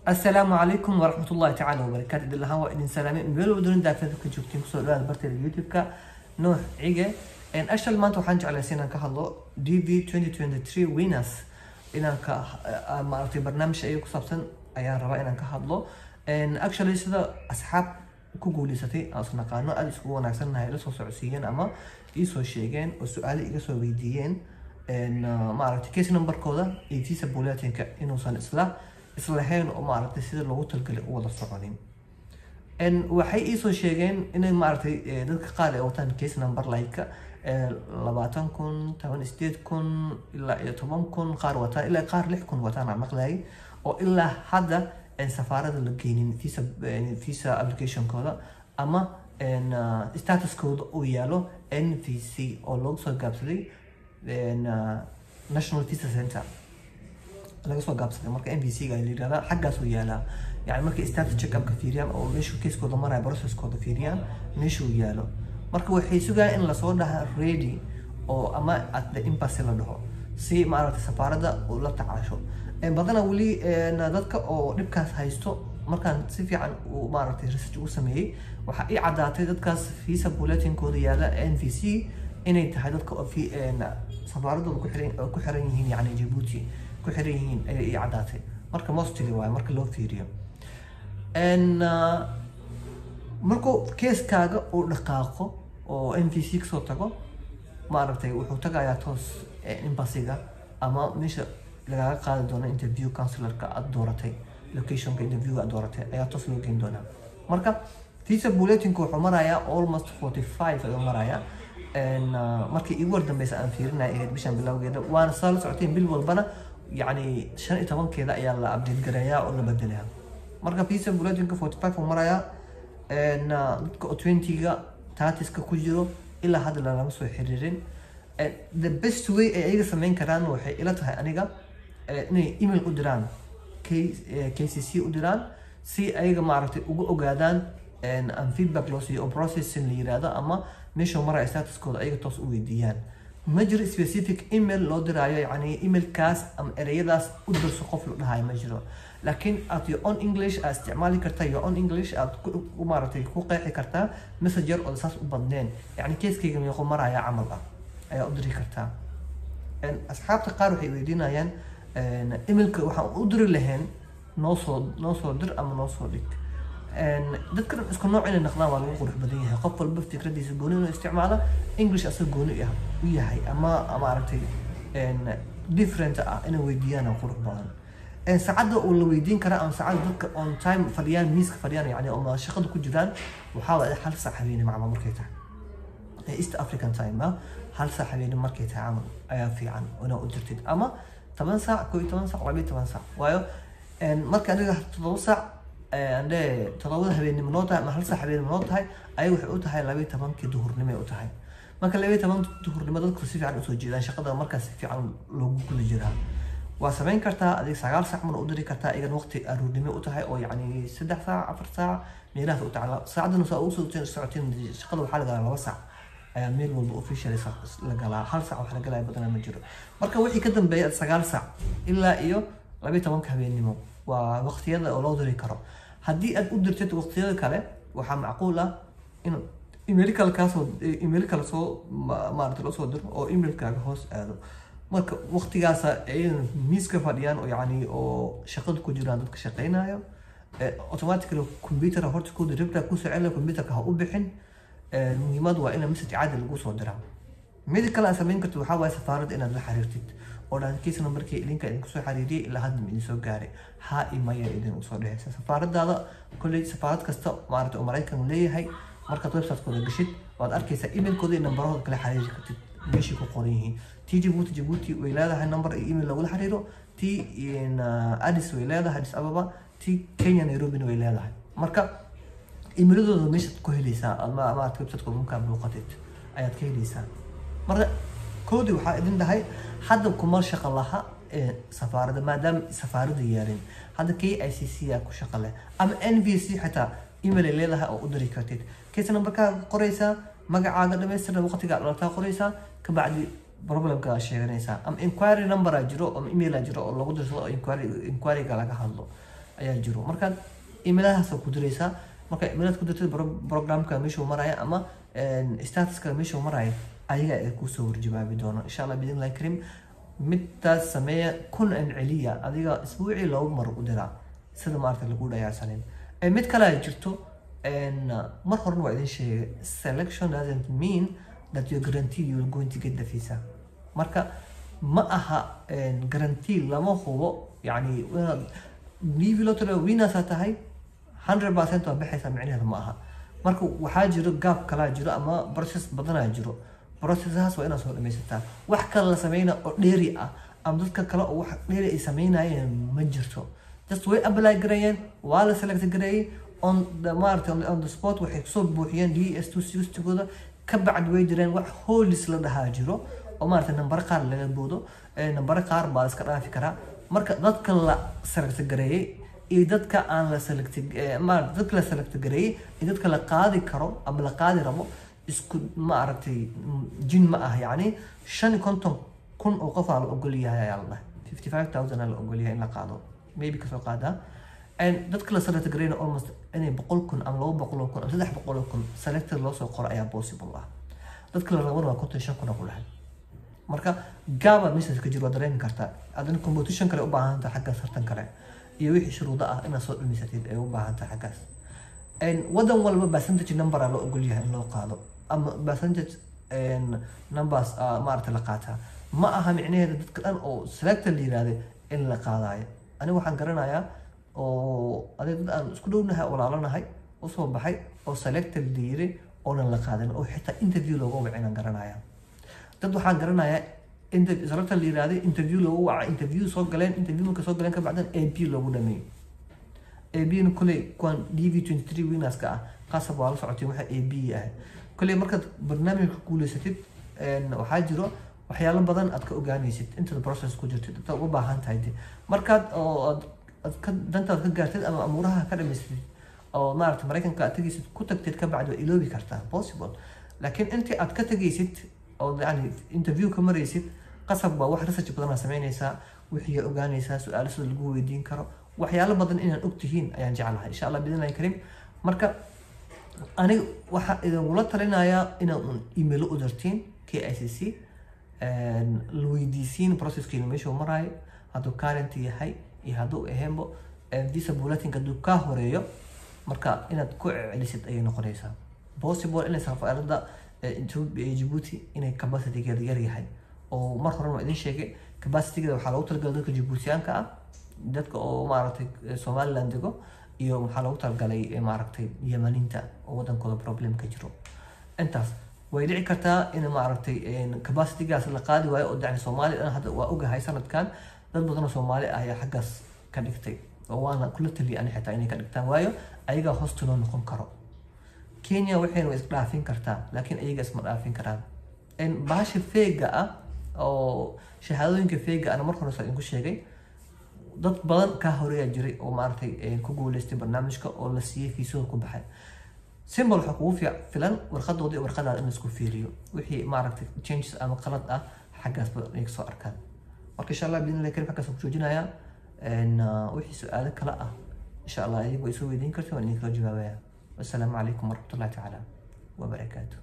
Asalaamu calaykum waraxmatullahi tacaala wabarakaatu. Idin lahaan waa idin salaamay meel walba dunida daafeed ka joogtiin. Kusoo dhawaada barteeda YouTube-ka, Nuux Cige. Actually, maanta waxaan jeclaysa inaan ka hadlo DV 2023 winners, inaan ka maaragtay barnaamij ayaga ku saabsan ayaan rabaa inaan ka hadlo. Actually, sida asxaab ku guuleysatay aan is naqaano, aada iskugu wanaagsannahay, la soo socodsiiyeen ama iisoo sheegeen oo su-aalo iga soo weydiiyeen, maaragtay case numberkooda iyo visa bulletinka inuusan isla islahayn oo maaragtay sida loogu talgalay u wada soconin. Waxay iisoo sheegeen inay maaragtay dadka qaar ay wataan case number like 20,000, 18,000 ilaa iyo 10,000 qaar wataan, ilaa qaar 6,000 wataan aan maqlayay, oo ilaa hadda safaarada la geynin visa applicationkooda ama statuskooda uu yaalo NVC, oo loogu soo gaabsaday National Visa Center laga soo gaabsaday. Marka NVC ga la yirahdaa xaggaas uu yaalaa, yani markay status check up ka fiiriyaan oo meeshuu casekooda maraya, processkooda fiiriyaan, meeshuu yaalo. Marka waxay sugayaan in lasoo dhaha ready oo ama at the embassy la dhaho, si maaragtay safaaradda ula tacaasho. Badanaa weli dadka oo dhibkaas haysto, markaan si fiican uu maaragtay research ugu sameeyey, waxaa ii caddaatay dadkaas visa bulletinkooda yaala NVC inay tahay dadka oo safaaradooda ku xiran yihiin, yani Djibouti ku xiran yihiin ayay ii caddaatay. Marka mostly waayo marka loo fiiriyo, markuu keeskaaga uu dhaqaaqo oo NVC kasoo tago, maaragtay wuxuu tagayaa toos embassyga ama meesha lagaga qaadi doono interview, consularka aad dooratay, locationka interviewga aad dooratay ayaa toos loo geyn doonaa. Marka visa bulletinku wuxuu marayaa almost 45 ayuu marayaa. Markii iigu war dambeysa aan fiirinaya ahayd bishan bilowgeeda, waana saa la socoteen, bil walbana yacni 15-keeda ayaa la update gareeyaa oo la bedelayaa. Marka visa bulletinka 45 uu marayaa. Dadka oo 20-ga 30-ska ku jiro ilaa hadda lalama soo xiriirin. The best way ay ayaga sameyn karaan waxay ila tahay aniga inay email u diraan KCC u diraan, si ayaga maaragtay uga ogaadaan aan feedback loo siiyo oo processing la yiraahdo ama meesha maraya statuskooda ayaga toos u weydiiyaan. Ma jiro specific email loo diraayo, yani emailkaas ama ereyadaas u dirso qof la dhahayo ma jiro, laakiin at your own English aad isticmaali kartaa, your own English aad ku maaragtay ku qeexi kartaa messenger oo saas u badneen, yani keeskayga meeqo maraya camal ah ayaa u diri kartaa. Asxaabta qaar waxay weydiinayaan emailka waxaan u diri lahayn, noo soo dir ama noo soo dhig. Dadka dhan isku nooc inay noqdaan waa lagu qurux badan yahay. Qof walba fikradiisa gooni inuu isticmaalo, English asaga gooni u yahay ama maaragtay different ah inay weydiiyaan oo qurux badan. Saacadda uu la weydiin karaa ama saacadda dadka on time fadhiyaan, miiska fadhiyaan, yani ama shaqada ku jiraan, waxaa waaye 1 saac habeenimo camal markay tahay East African time ah. 1 saac habeenimo markay tahay camal ayaa fiican inaad u dirtid, ama 10 saac, 11 saac, 12 saac. Waayo marka aniga 7 saac ande 7-da habeenimo noo tahay ama 1 saac habeenimo noo tahay, ayaga waxay u tahay 12-kii duhurnimo ay u tahay. Marka 12 duhurnimo dadku si fiican usoo jeedaan, shaqada markaas si fiican loogu guda jiraa. Waa samayn kartaa adig 9 saac mana u diri kartaa, igan waqti aroornimo u tahay oo yacni 3 saac, 4 saac meelahaas u tahay. Saacadana saa ugu soo socoteen, shaqada waxaa la galaa 2 saac ayaa meel walba officially la galaa. 1 saac wax la galaya badanaa ma jiro. Marka wixii ka dambeeya 9 saac ilaa iyo 12-ka habeenimo waa waqtiyada oo loo diri karo. Haddii aad u dirtid waqtiyada kale, waxaa macquul ah in email kale kaasoo email kale soo maaragtay loo soo diro oo emailkaaga hoos aado. Marka waqtigaasa ay miiska fadhiyaan oo yacni oo shaqada ku jiraan dadka shaqeynayo, automatically computer horta ku reply ku soo celinaya, computerka ha u bixin. Muhiimadu waa in message caadi lagu soo diraa. Mid kale aad samayn karto waxaa waaye safaaradda inaad la xiriirtid oo dhan case numberkii idinka idinku soo xiriiriyay ilaa hadda ma idin soo gaaray, ha imaya idin usoo dhehaysa safaaraddaada. Kolley safaarad kasta maaragtay oo Maraykan leeyahay, markaad website-kooda gashid waad arkaysaa emailkooda iyo nambarahooda kala xiriiri kartid meeshii ku qoran yihiin. Tii Jabuuti, Jabuuti way leedahay number iyo email lagula xiriiro. Tii Addis way leedahay, Addis Ababa. Tii Kenya, Nairobina way leedahay. Marka emailadooda meeshaad ku helaysaa ama maaragtay website-kooda markaa booqatid ayaad ka helaysaa. Marka koodii waxaa idin dhahay, hadda kuma shaqo laha safaaradda, maadaama safaaradda yeelin. Hadda KICC aa ku shaqo leh ama NVC, xitaa email ay leedahay oo u diri kartid. Case numberkaaga qoraysaa, magacaaga dhamaystiran, waqtiga aad dhalataa qoraysaa, kabacdi problemka sheeganaysaa. Ama inquiry number aa jiro ama email aa jiro oo lagu dirsado oo inquiryga laga hadlo. ayaa jiro. Markaad email-ahaas ku diraysaa, marka email-aad ku dirtid, programka meeshuu maraya ama statuska meeshuu maraya ayaga ay kusoo warjawaabi doono, insha Allah biidnillahi karim. Midtaas sameeya, kun celiya, adiga isbuucii 2 mar u diraa sida maaragta lagu dhayacsanin. Mid kale ay jirto, mar horena waa idin sheegay, selection doesn't mean that you're guaranteed you're going to get the visa. Marka ma aha guarantee, lama hubo. Yani inaad DV lottery winners tahay 100% waa baxaysaa micnaheedu ma aha. Marka waxaa jiro gaab kalaa jiro ama process badanaa jiro, processahaas waa inaad soo dhamaysataa. Wax kale la sameyna oo dheeri ah ama dadka kale oo wax dheeri ay sameynayeen ma jirto. Just way apply gareeyeen, waa la select gareeyey on the maaragtay on the spot. Waxay kusoo buuxiyeen DS 260-gooda, ka bacdi way jireen wax holds la dhahaa jiro oo maaragtay nambaro qaar laga boodo, nambaro qaar baa iska dhaafi karaa. Marka dadka la select gareeyey iyo dadka aan la select, maaragtay dadka la select gareeyey iyo dadka la qaadi karo ama la qaadi rabo isku ma aragtay jin ma ah. Yacni 55,000 oo qof aa la ogol yahay ayaa la dhahay, 55,000 aa la ogol yahay in la qaado, maybe kasoo qaadaa. And dadka la select gareyna almost inay 100,000 ama 200,000 ama 300,000 selected loo soo qoro ayaa possible ah. Dadka la rabana waa 55,000 ku dhahay. Marka gaaba meeshaas ka jiro waa dareemi kartaa. Adana competition kale u baahan tahay xaggaas, tartan kale iyo wixii shuruudo ah inaad soo dhumisatid ay u baahan tahay xaggaas. Wadan walba percentage number aa loo ogol yahay in loo qaado ama percentage numbers maaragtay la qaataa. Ma aha micnaheeda dadka dhan oo selected la yiraahdo in la qaadayo. Aniga waxaan garanayaa oo adiga dad aan isku dhownahay, walaalanahay, usoo baxay oo selected la yiri oonan la qaadin oo xitaa interview looga wacin aan garanayaa. Dad waxaan garanayaa selected la yiraahdo, interview loogu waca, interview soo galeen, interview marka soo galeen ka bacdan AP loogu dhameeyo. AP na kuley kuwan DV 23 winnerska ah qasab waa la socotay waxa AP ah. Kuley markaad barnaamijka guuleysatid, waxaa jiro waxyaalo badan aad ka ogaanaysid intaad process ku jirtid, intaad uga baahan tahay de. Markaad oo aad ka dantaad ka gaartid ama amuuraha ka dhamaysatid oo maaragtay Maraykanka aad tegaysid ku tagtid, ka bacdi waa iloobi kartaa, possible. Laakiin intii aad ka tegaysid oo yani interview ka maraysid, qasab baa wax research badan aad samaynaysaa, wixii aad ogaanaysaa, su-aalo sida lagu weydiin karo, waxyaalo badan inaad og tihiin ayaan jeclahay, insha Allah biidnillahi karim. Marka aniga waxaa idinkula talinayaa inaad un email u dirtiin KICC, la weydiisiin processkiina meeshuu maraayo, hadduu current yahay iyo hadduu ahaynbo. Visa bulletin hadduu kaa horeeyo, marka inaad ku celisid ayay noqonaysaa. Possible inay safaaradda Ethiopia iyo Djibouti inay capacitygeeda yar yahay oo mar horena waa idin sheegay. Capacitygeeda waxaa loogu talagalay dadka Djiboutiyaanka ah, dadka oo maaragtay Somaliland dego, iyo waxaa loogu talagalay maaragtay Yemeniinta oo wadankooda problem ka jiro. Intaas way dhici kartaa in maaragtay capacitygaas la qaadi waayo oo yani Soomaali dhan hadda waa ogahay sanadkan dad badan oo Soomaali ah ayaa xaggaas ka dhigtay oo waana kula taliyay ani xitaa inay ka dhigtaan, waayo ayagaa host loo noqon karo. Kenya waxayna way isdhaafin kartaa, laakiin ayaga isma dhaafin karaan. Bahasha fake-ga ah oo shahaadooyinka fake-ga ana mar hore saa idinku sheegay, dad badan kaa horeeyaa jiray oo maaragtay ku guuleystay barnaamijka oo la siiyey fiisada ku baxay. Simple, waxaa kugu filan warqadooda iyo warqadaada in laisku fiiriyo, wixii maaragtay changes ama qalad ah xaggaasba ay kasoo arkaan. Marka insha Allah biidnillahi karim xaggaas ku joojinayaa. Wixii su-aalo kale ah insha Allah iyagu way soo weydiin karta, waan idin kala jawaabaya. Wassalaamu calaykum waraxmatullahi tacaala wabarakaatuh.